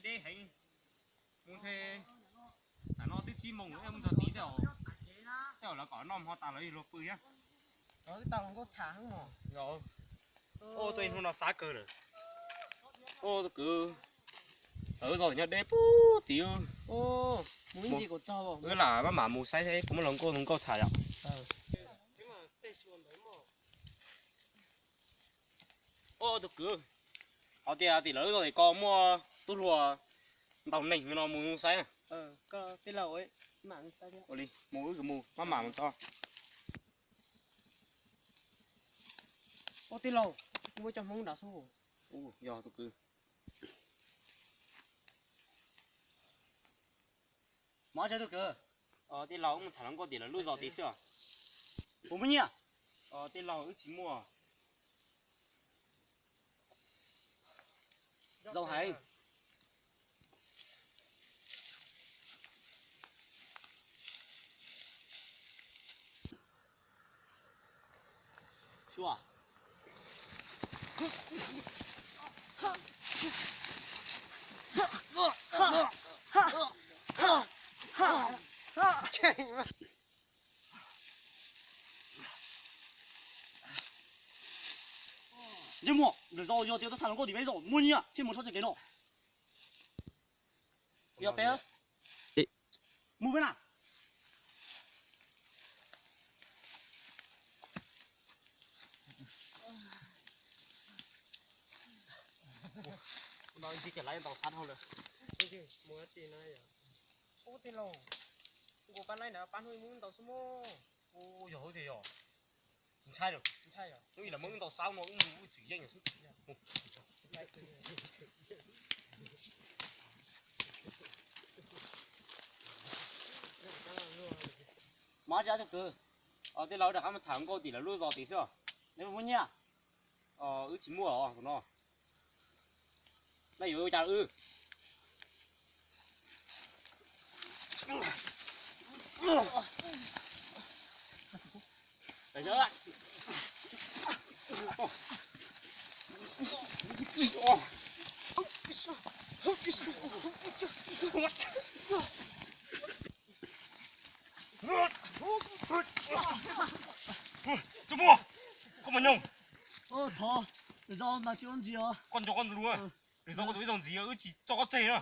Deb heev. Mus ntshe tam no twb tsib moos, mus txog tid tej zaum lawv kom noj ho tas lawv yuav luag pw thiab. Tuaj ib hnub no xav kawg lawm. Tus kwv, lawv zos nyob deb pub tid. Wb lam maj mam mus saib seb puas muaj hluas nkauj hluas nkauj tham yom. Tus kwv, hos tias tim lawv zos tim ko muaj tub hluas ntaus neeg no mus saib na. Mus wb mus maj mam mus tso. Ua tij laug, kuv muaj cov Hmoob nrad xwb. Yog tus kwv. Mov tsav tus kwv. Tij laug, wb mus tham hluas nkauj tim lawv lub zos tid xwb os. Puas muaj nyiaj? Tij laug, wb tsis muaj. Zoo heev. Ntsej muag, lwm zaus yog tias tuaj tham hluas nkauj tim peb zos muaj nyiaj thiaj mus tshov txoj kev no. Yog peb mus peb na. Ntau xab dhau lawm. Ub, tij laug, kuv pab naib ntawd pab hnub ib mus wb ntaus xwb mog. Ub, yog tias yog. Tsis ntshai lawm. Ntshai os. Hnub ib los muab wb ntaus xaub no wb mus wb tsis yeej xwb. Mov tsav tus kwv. Tij laug, wb rov qab mus tham nkauj tim lawv lub zos tid xwb os. Neb puas muaj nyiaj? Wb tsis muaj os tus no. Nej yuav ua cas wb? Tsis muaj, koj mas nyob. Thov, zos mas tsis ua ntxiv os. Koj nco koj lus, zos koj tus ib zaug ntxiv wb tsis tso koj tseg na.